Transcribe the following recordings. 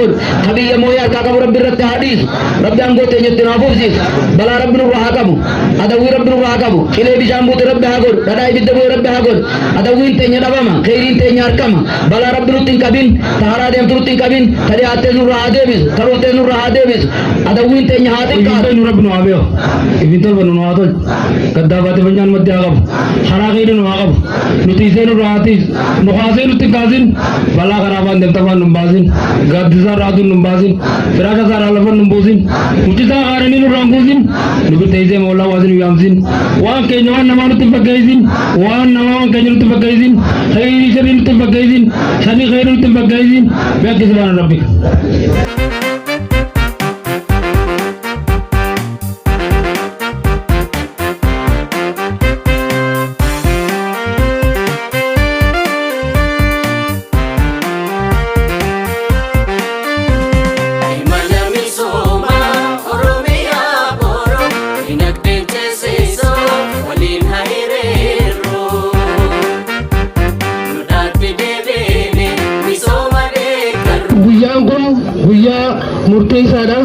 Ka biyya mooyee harkaa qabu Rabbi irratti haa dhiisu. Rabbi aangoo teenya itti haa fufsiisu. Balaa Rabbi nurra haa qabu. Adawwii Rabbi nurra haa qabu. Qilee bishaan buute Rabbi haa godhu. Dhadhaa ibidda bu'e Rabbi haa godhu. Adawwiin teenya dhabama. Kheyriin teenya harkama. Balaa Rabbi nutti hin qabin. Ta haraa deemtu nutti hin qabin. Ta dhiyaattes nurra haa deebisu. Ta dhuftes nurra haa deebisu. Adawwiin teenya haa xiqqaatu. Ifin Rabbi nu haa beeku. Ifin tolba nu haa tolchu. Gaddaa baate funyaan maddi haa qabu. Karaa keenya nu haa qabu. Nu tiisee nurra haa tiisu. Nu kaasee nutti hin kaasin. Balaa karaa afaan deemta afaan nu hin baasin. Gaaddisa irraa aduun nu hin baasin. Firaasha isaa irraa lafa nu hin buusin. Mucisaa kaaranii nurraa hin kuusin. Nu qixxeessee moollaa waasin nu yaamsin. Waan keenya waan namaa nutti hin fakkeessin. Waan namaa waan keenya nutti hin fakkeessin. Kheyrii sharrii nutti hin fakkeessin. Sharrii kheyrii nutti hin fakkeessin. Beekki subhaana rabbika. Imala misoomaa Oromiyaa boroo dinagdeen ceesisoo waliin haa hiriirru. Duudhaatti deebiine misooma deeggarru. Guyyaan kun guyyaa murteessaadha.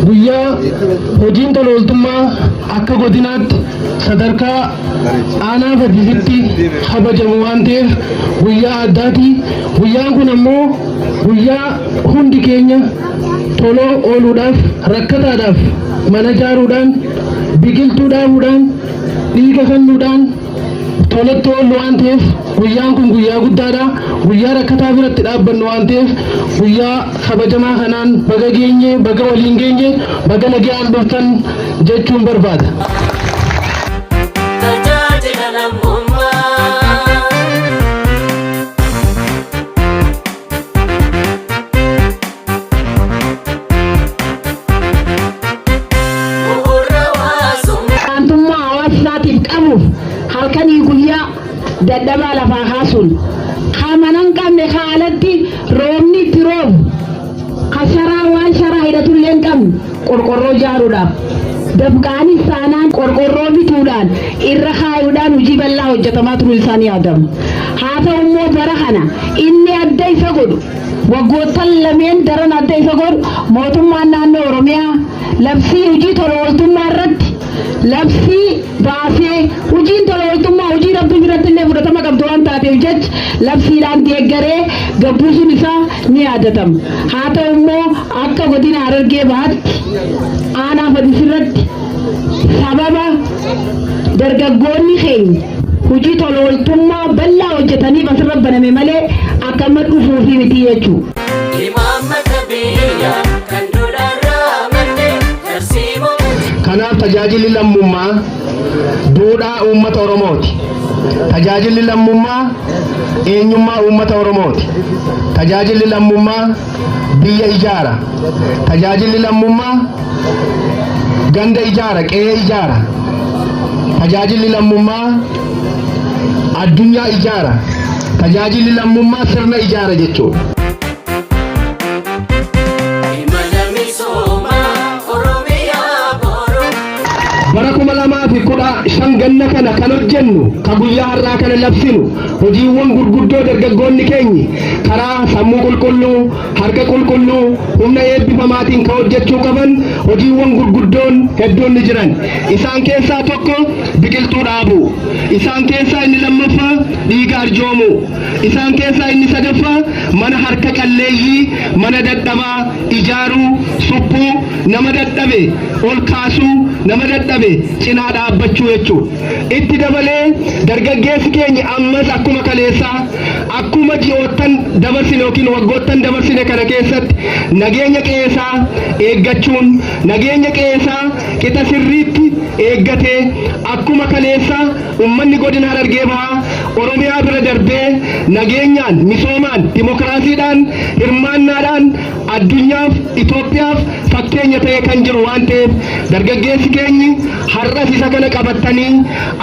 Guyyaa hojiin tola ooltummaa akka godinaatti sadarkaa aanaa Fadisitti kabajamu waan ta'eef guyyaa addaati. Guyyaan kun ammoo guyyaa hundi keenya tola ooluudhaaf, rakkataadhaaf mana ijaaruudhaan, biqiltuu dhaabuudhaan, dhiiga kennuudhaan tolatti oollu waan ta'eef guyyaan kun guyyaa guddaadha. Guyyaa rakkataa biratti dhaabbannu waan ta'eef guyyaa kabajamaa kanaan baga geenye, baga waliin geenye, baga nagayaan dhuftan jechuun barbaada. Tajaajila lammummaa. Bu'uura hawaasummaa. Aantummaa hawaasa isaatiif qabuuf halkanii guyyaa dadhabaa lafaa kaasuun ka mana hin qabne ka alatti roobni itti roobu ka sharaa waan sharaa hidhatullee hin qabne qorqorroo ijaaruudhaaf dafqaanis taanaan qorqorroo bituudhaan irra kaayuudhaan hojii bal'aa hojjetamaa turuun isaa ni yaadama. Haa ta'u immoo bara kana inni adda isa godhu waggoottan lameen daran adda isa godhu mootummaan naannoo Oromiyaa labsii hojii tola ooltummaa irratti labsii baasee hojiin tola ooltummaa hojii Rabbi biratti illee fudhatama qabdu waan taateef jecha labsiidhaan deeggaree gabbuusuun isaa ni yaadatama. Haa ta'u immoo akka godina Harargee Bahaatti aanaa Fadis irratti sababa dargaggoonni keenya hojii tola ooltummaa bal'aa hojjetaniif asirra baname malee akka amma dhufuufi miti jechuudha. Imaammata biyyaa kan duudhaarraa madde tarsiimoo Kanaaf tajaajilli lammummaa duudhaa uummata Oromooti. Tajaajilli lammummaa eenyummaa uummata Oromooti. Tajaajilli lammummaa biyya ijaara. Tajaajilli lammummaa ganda ijaara, qe'ee ijaara. Tajaajilli lammummaa addunyaa ijaara. Tajaajilli lammummaa sirna ijaara jechuudha. Imala misoomaa Oromiyaa boroo. Bara 2015 ganna kana kan hojjennu, ka guyyaa har'aa kana labsinu, hojiiwwan gurguddoo dargaggoonni keenyi karaa sammuu qulqulluu, harka qulqulluu, humna eebbifamaatiin ka hojjechuu qaban hojiiwwan gurguddoon hedduun ni jiran. Isaan keessaa tokko biqiltuu dhaabuu. Isaan keessaa inni lammaffaa dhiiga arjoomuu. Isaan keessaa inni sadaffaa mana harka qalleeyyii, mana dadhabaa ijaaruu, suphuu, nama dadhabe ol kaasuu, nama dadhabe cinaa dhaabbachuu jechuudha. Itti dabalee dargaggeessi keenya ammas akkuma kaleessaa, akkuma ji'oottan dabarsine yookiin waggoottan dabarsine kana keessatti nageenya qe'eesaa eeggachuun, nageenya qe'eesaa qixa sirriitti eeggatee akkuma kaleessaa ummanni godina Harargee Bahaa Oromiyaa bira darbee nageenyaan, misoomaan, dimokiraasiidhaan, hirmaannaadhaan addunyaaf, Itoophiyaaf fakkeenya ta'ee kan jiru waan ta'eef dargaggeessi keenyi har'as isa kana qabattanii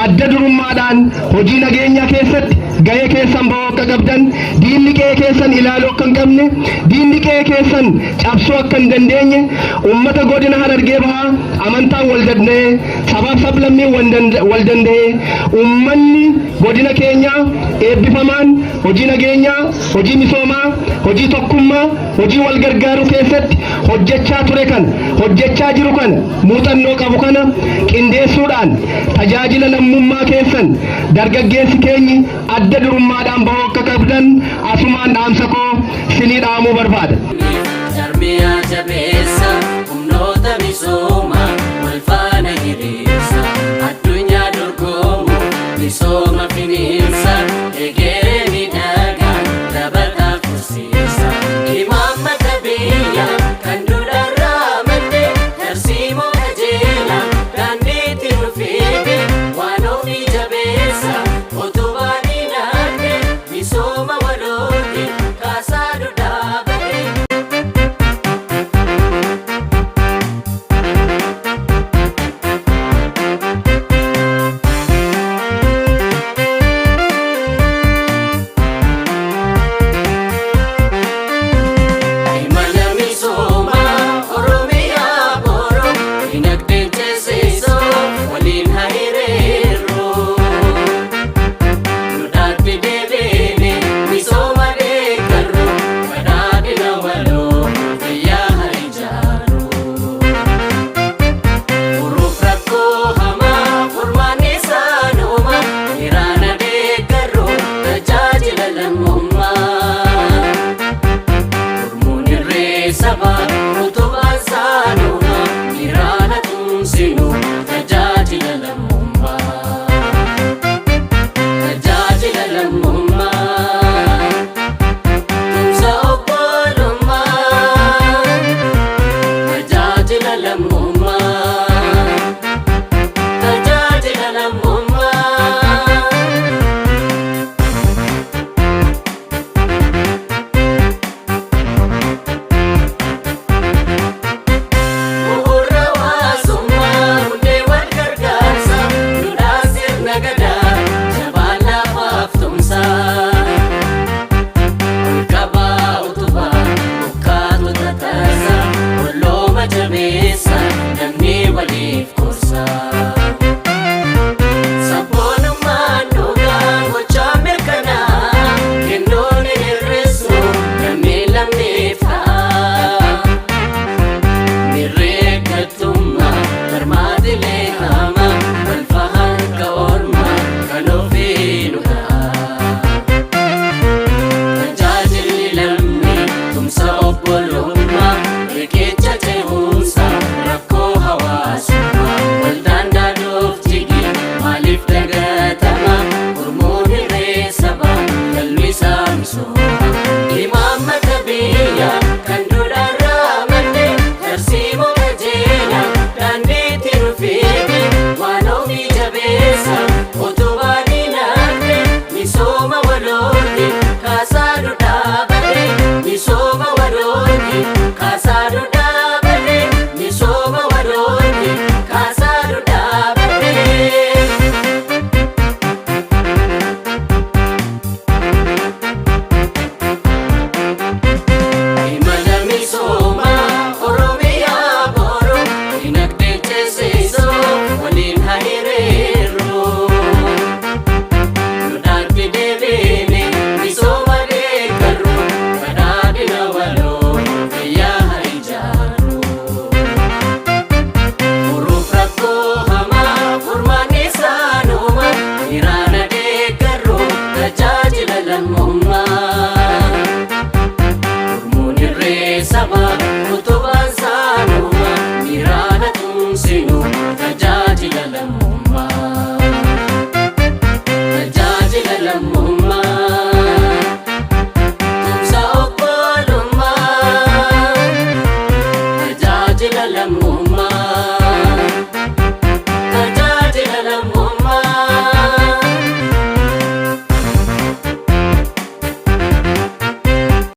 adda durummaadhaan hojii nageenyaa keessatti gahee keessan bahuu akka qabdan, diinni qe'ee keessan ilaaluu akka hin qabne, diinni qe'ee keessan cabsuu akka hin dandeenye, ummata godina Harargee Bahaa amantaan wal danda'ee, sabaaf sablammiin wal danda'ee, ummanni godina keenyaa eebbifamaan hojii nageenyaa, hojii misoomaa, hojii tokkummaa, hojii wal gargaaruu keessatti hojjechaa ture kana, hojjechaa jiru kana, muuxannoo qabu kana qindeessuudhaan tajaajila lammummaa keessan dargaggeessi keenyi adda durummaadhaan bahuu akka qabdan asumaan dhaamsa koo sinii dhaamuu barbaada.